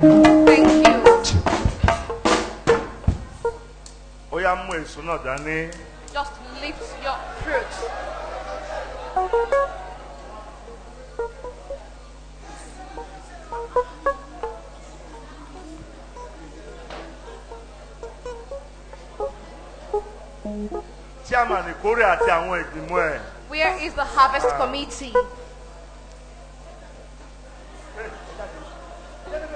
Thank you. Ó yá, mú èso náà dání. Just lift your fruit. Chairman ìkórè àti àwọn ìgbìmọ̀ ẹ̀. Where is the harvest committee? Sarah.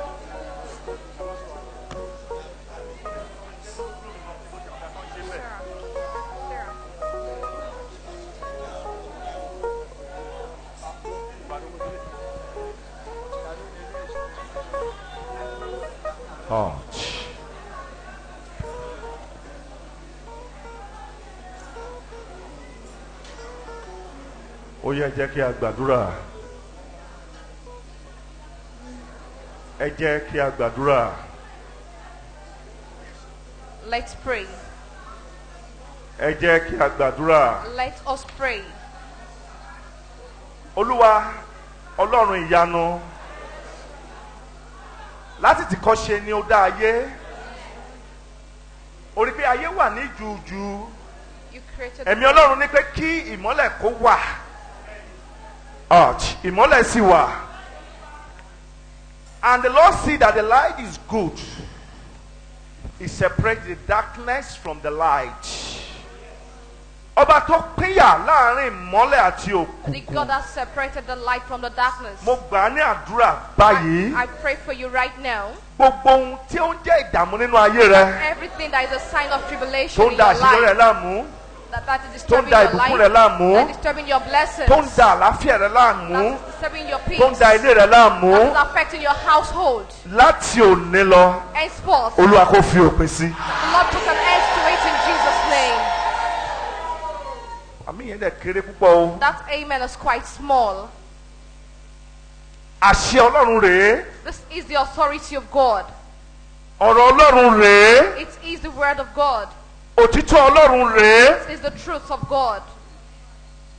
Sarah. Ouch. Ó yẹ jẹ́ kí a gbàdúrà. Ẹ jẹ́ kí a gbàdúrà. Let's pray. Ẹ jẹ́ kí a gbàdúrà. Let us pray. Olúwa Ọlọ́run ìyanu, látètèkọ́ṣe ni ó dá ayé. Ó rí pé ayé wà ní jùjù. You created Ẹ̀mí Ọlọ́run ní pé kí ìmọ́lẹ̀ kó wà. Arch, ìmọ́lẹ̀ sì wà. And the Lord see that the light is good. He separates the darkness from the light. Ọba tó pínyà láàrin ìmọ́lẹ̀ àti The òkùnkùn. God that separated the light from the darkness. Mo gbà á ní àdúrà báyìí. I pray for you right now. Gbogbo ohun tí ó ń jẹ́ ìdààmú nínú ayé rẹ, Everything that is a sign of tribulation tó ń in da your àṣeyọrí rẹ life, láàmú, that is tó ń disturbing da your ìbùkún life, rẹ láàmú, that is disturbing your blessings, tó ń da àlàáfíà rẹ láàmú, that is disturbing your peace, tó ń da ilé rẹ láàmú, that is affecting your household. láti òní lọ, Henceforth, Olúwa kò fi òpin sí. The Lord put an end to it in Jesus' name. Àmín yẹn dẹ̀ kéré púpọ̀ o. That amen is quite small. Àṣẹ Ọlọ́run rèé. This is the authority of God. Ọ̀rọ̀ Ọlọ́run rèé. It is the word of God. Òtítọ́ Ọlọ́run rèé. It is the truth of God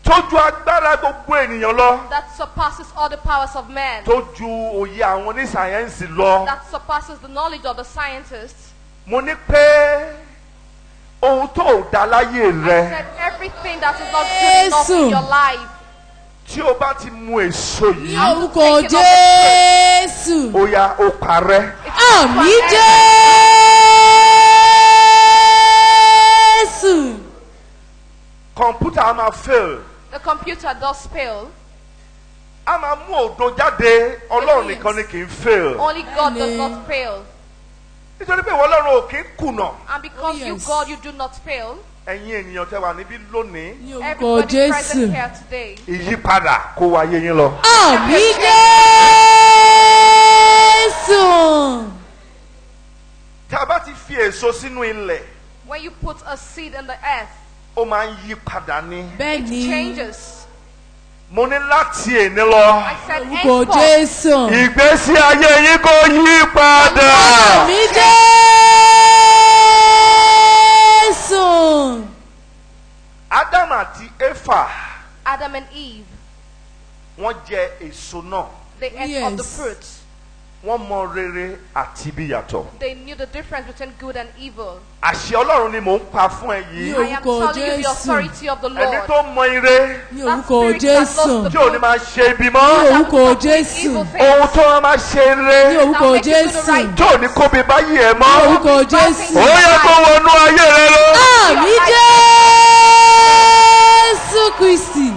Tó ju agbára gbogbo ènìyàn lọ. That surpasses all the powers of men, Tó ju òye àwọn onísàyẹ́ǹsì lọ. That surpasses the knowledge of the scientists. Mo ní pé ohun tó ò dá láyé rẹ, Said everything that is not good enough in Jésù. Your life, tí o bá ti mu èso Ní yìí, orúkọ Jésù. Ó yá, ó parẹ́. Àmín Jésù. Kọ̀ǹpútà á máa fail. The computer does fail. Á máa mú òdo jáde. Ọlọ́run nìkan ni kì í fail. Only God does Amen. Not fail. Nítorí pé ìwọ Ọlọ́run ò kì í kùnà. And because Oh, you, yes. God, you do not fail. Ẹ̀yin ènìyàn tẹ́ wà níbí lónìí, Ní orúkọ Everybody Jésù. Present here today, ìyípadà kó wáyé yín lọ. Àmín Jésù. Tá a bá ti fi èso sínú ilẹ̀, When you put a seed in the earth, ó máa ń yí padà ní. Bẹ́ẹ̀ ni. Changes. Mo ní láti èní lọ, I said, Orúkọ henceforth, Jésù. ìgbésí ayé yín kó yí padà. Àmín Jésù. Ádámù àti Éfà, Adam and Eve, wọ́n jẹ èso náà. They ate of the Yes. fruit. Wọ́n mọ rere àti ibi yàtọ̀. They knew the difference between good and evil. Àṣẹ Ọlọ́run ni mò ń pa fún ẹ Ní yìí. I am orúkọ telling you the Jésù. Authority of the Ẹ̀mí Lord. tó mọ ire, Ní That orúkọ spirit that Jésù. knows the tí ò ní máa ṣe ibi mọ́. Ní orúkọ That will Jésù. evil things. Ohun tó máa ṣe Ní ire, orúkọ That make you do the Jésù. Right tí ò ní kóbi báyìí ẹ Ní mọ́. orúkọ Jésù. Ó yẹ kó wọnú ayé rẹ lọ. Àmín Jésù Kristi.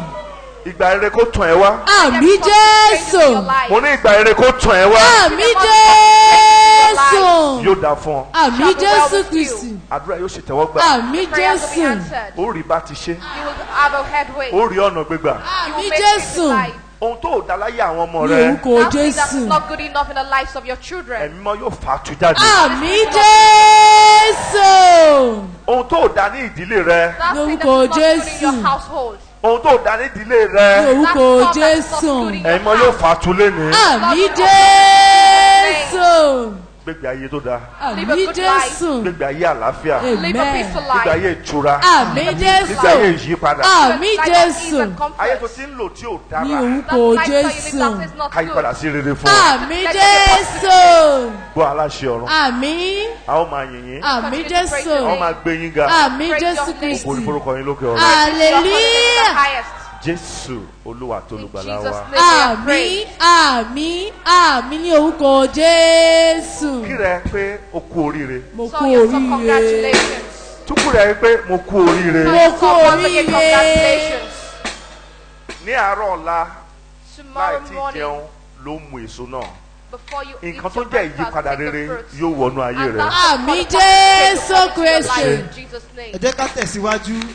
Ìgbà ire kó tàn ẹ́ wá. Àmín Jésù. Mo ní ìgbà ire kó tàn ẹ́ wá. Àmín Jésù. Yóò dáa fún ọ. Àmín Jésù Kristi. Àdúrà yóò ṣe tẹ̀wọ́gbà. Àmín Prayers will be Jésù. Answered. Ó rí bá ti ṣe. You will have a headway. Ó rí ọ̀nà gbégbà. You will Àmín make it Jésù. in life. Ohun tó ò dá láyé àwọn ọmọ Ní rẹ, orúkọ That thing that is Jésù. Not good enough in the lives of your children. Ẹ̀mí mọ́ yóò fà á tú jáde. Àmín Jésù. Ohun tó ò dá ní ìdílé rẹ, That thing that Lórúkọ is not good in your Jésù. Household. Ohun tó ò dá ní ìdílé rẹ, Ní orúkọ That stuff that is not Jésù. Good in your Ẹ̀mí mọ́ yóò House. fà á tú lénìí. Àmín Jésù. Gbégbé ayé tó dáa. Live a Àmín good life. Jésù. Gbégbé ayé àlàáfíà. Live a Amen. peaceful Gbégbé life. ayé ìtura. Àmín Gbégbé Jésù. ayé ìyípadà. Àmín Life of ease Jésù. and comfort. Ayé tó ti ń lò tí ò Ní dára. That orúkọ lifestyle you live Jésù. that is not Ká yípadà good. sí rere fún ọ. Àmín Jésù. Gbọ́ aláṣẹ ọ̀run. Àmín. A ó máa yìn yín. Àmín Jésù. A ó máa gbé yín ga. Àmín Jésù Kristi. Ògo ni forúkọ yín lókè ọ̀run. Hallelujah. The highest. Jésù Olúwa tó In lùgbàlà Jesus' wa. name we have Àmín prayed. àmín àmín ní orúkọ Jésù. Kí rẹ pé o kú oríire. Mo So kú yourself, oríire. congratulations. Túkú rẹ pé mo kú oríire. So Mo kú yourself, once again, oríire. congratulations. Ní àárọ̀ ọ̀la láì Tomorrow tí morning, jẹun ló mú èso náà. before you eat Nǹkan tó your jẹ́ breakfast, ìyípadà take the rere fruit. yóò wọnú ayé And rẹ. that's Àmín the positive Jésù change will come into your life Kristi. in Jesus' name. Ẹ jẹ́ ká tẹ̀síwájú.